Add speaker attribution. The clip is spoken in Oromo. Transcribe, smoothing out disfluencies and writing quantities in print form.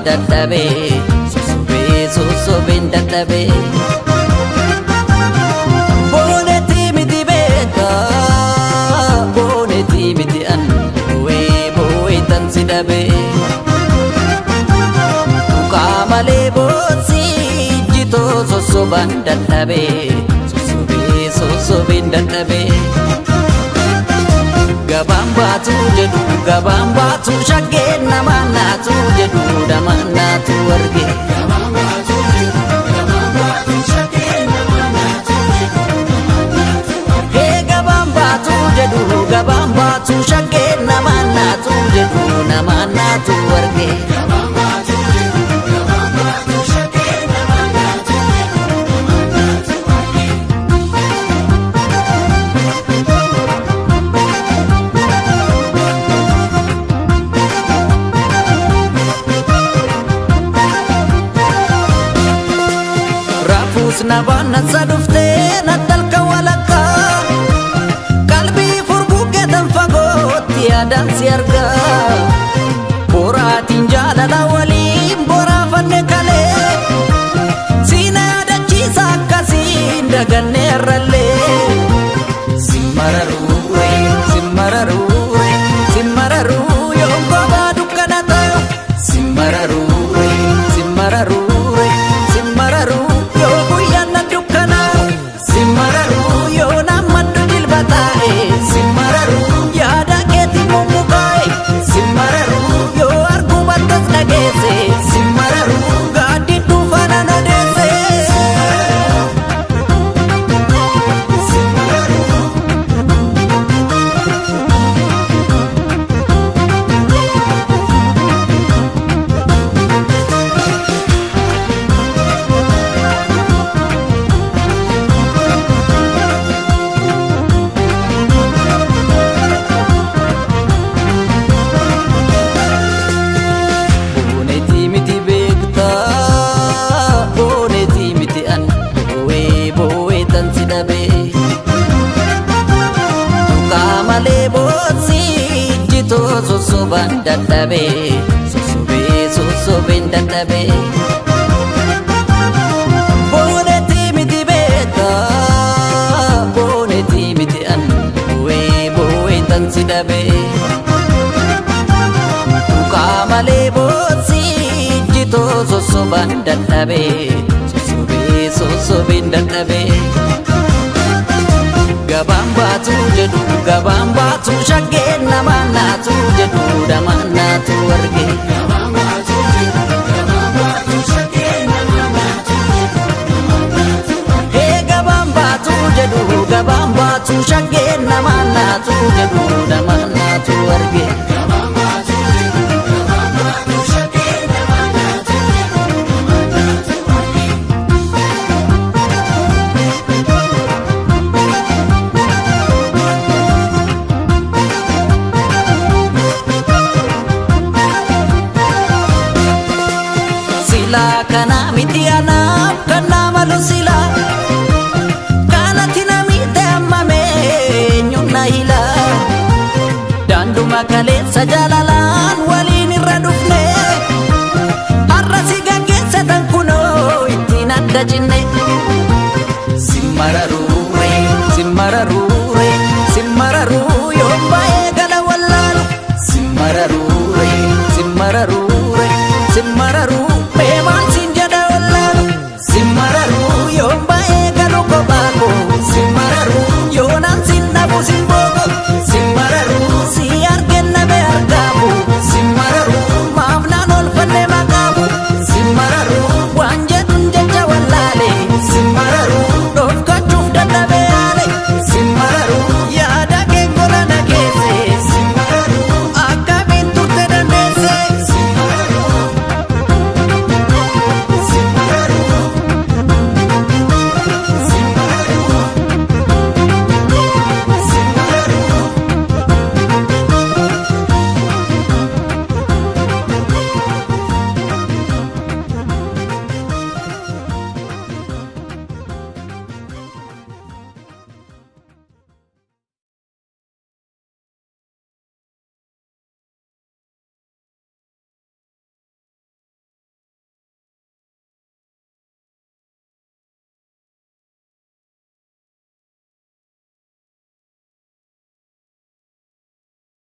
Speaker 1: Dadhabee sossobee sossobeen dadhabee. Boonetii miti beekaa boonetii miti an boo'ee boo'ee tan si dhabee. Tuqaa malee boosii jitoo sossobaan dadhabee sossobee sossobeen dadhabee. Gabaan baatu jedhu gabaan baatu shaggeen namaan naatu jedhu namaan naatu arge. Hee gabaan baatu jedhu gabaan baatu shaggeen namaan naatu jedhu namaan naatu arge. Raafuus na baannasa dhuftee na talka walakkaa qalbii furguggeetan fagootti yaadaan si argaa boraatiin jaalala waliin boraafanne kalee siina yaadachiisa akkasiin dagannee har'allee simmararuure simmararuure simmararuu yoon kophaa dukkana ta'u simmararuure simmararuure simmararuu yoo guyyaan na dukkanaa'u simmararuu yoo naammaddu jilba taa'e simmararuu yaada keetti mummukaa'e simmararuu yoo arguu battas dhageesse simmararuu gaaddidduu faana na deesse. Boonetii miti beektaa boonetii miti an boo'ee boo'ee tan si dhabee. Tuqaa malee boosii jitoo sossobaan dadhabee sossobee sossobeen dadhabee. Boonetii miti beektaa boonetii miti an boo'ee boo'ee tan si dhabee. Tuqaa malee boosii jitoo sossobaan dadhabee sossobee sossobeen dadhabee. Gabaan baatu jedhu gabaan baatu shaggeen namaan naatu jedhu namaan naatu arge. Hee gabaan baatu jedhu gabaan baatu shaggeen namaan naatu jedhu namaan naatu arge. Silaa kana miti anaaf kan naa malu silaa kanatti namitti hammame eenyuun na hila daanduma kaleessa jaalalaan waliin irra dhufne har'a si gaggeessa tan kunoo ittiin adda cinne simmararuure simmararuure simmararuu yoon ba'ee gala wallaalu simmararuure simmararuure simmararuu.